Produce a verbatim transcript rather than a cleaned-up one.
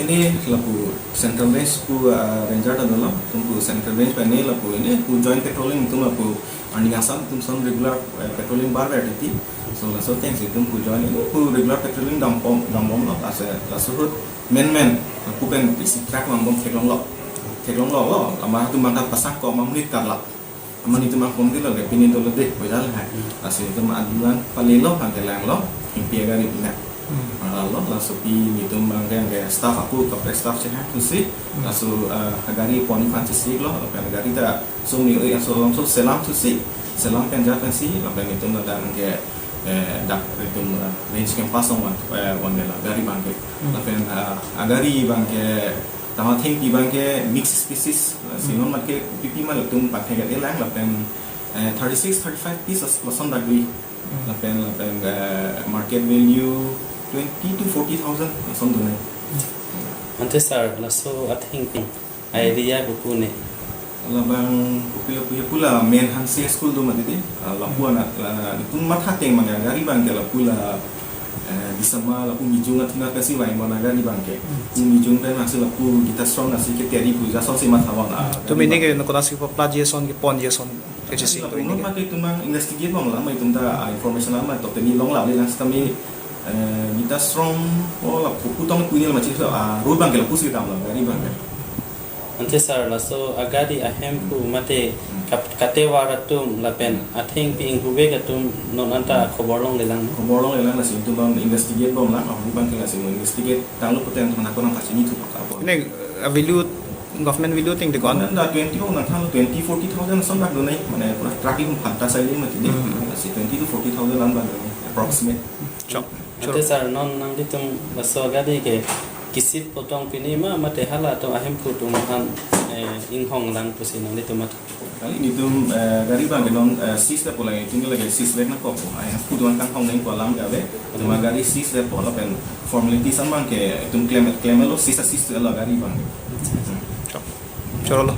Ini lapu Central Range pu, ah, ranger ta dolo, itum pu Central Range pen ini lapu ini pu joint patrolling itum lapu arni asam itum son regular, eh, patrolling bar ber titi. So laso ateng si itum pu joint ini pu regular patrolling dambom dambomlo, laso laso ahut menmen lapu pen isi track vangbom theklonglo. Theklonglo lo, amat itum bang ta pasang ko amat monit karlap. Amat itum akom dilo ke pini dolo deh, boidal hai. Hmm. Laso itum aduan palelo, hangke langlo, ingpi agari pina. Hmm. Langlo, laso pi itum bang ke, ke staff aku, kaprek staff chehang thusi. Hmm. Laso, eh, agari pon aphan chesik lo, lapen agari ta sumi, eh, so, so selam thusi. Selam pen ja pensi, lapen itum ladak ke, eh, dak itum, eh, range camp pasong wan, eh, wan dela, agari bang ke. Hmm. Lapen, eh, agari bang ke, tama thengpi bang ke mixed species, lasi Hmm. non mat ke pipi ma latum pathek elang lapen, eh, thirty-six, thirty-five piece as lason dagri. Hmm. Lapen, lapen, eh, market value twenty to forty thousand lason dunai. Ante sir, laso athengpi area kopi ne? Labang kopi lapu ya pula main Hanse school do mati di. Ah, lapu anak, la, itum matha ateng mane agari bang ke lapu la, eh, Disama lapu Mijung athuna kasi vai mane agari bang ke. Hmm. Pu Mijung pen masih lapu Gita Strong nasi ke teri puja so si matha bang, ah, Itum agari ini bang ke ke. Nang konatsi pepla jason ke pon jason ke Kasi chesik lapu to non ini ke. Mati itum bang investigate bang lama itum ta, ah, information lama to teni long la lang sitame, eh, Gita Strong ko lapu putong pu ini lama chis, ah, road bang ke lapu si dam la agari bang ke. Ante sir, laso agari ahemphu mate Hmm. kap-, katevar atum lapen Hmm. athengpi inghuvek atum non anta khobor longlelang. Khobor longlelang, lasi itum bang investigate bom lang, ahuvek bang ke lasi mo investigate tanglo puten itum nang konang pachini thu pakabo. Ini, uh, value, government value ting dekon? Government ta twenty bang nang tanglo twenty, forty thousand son bak dunai, mane pura truck itum phanta sai mati di, Hmm. lasi twenty to forty thousand an bak dunai, approximate. Chok. Ante sir, non nanglitum laso agari ke kisip potong pini ma mate hala atum ahemphu atum aphan, eh, inghong lang pusi nanglitum mat. Kali nelitum, eh, agari bang ke non, eh, seize ta pulang itum lagi seize vek nangkok. Ahemphu atum kanghong neng ko alam ke ave. Itum agari seize vek po lapen formalities an bang ke itum claim, claim lo seize, seize lo agari bang. Hmm. Chok. Chorolo.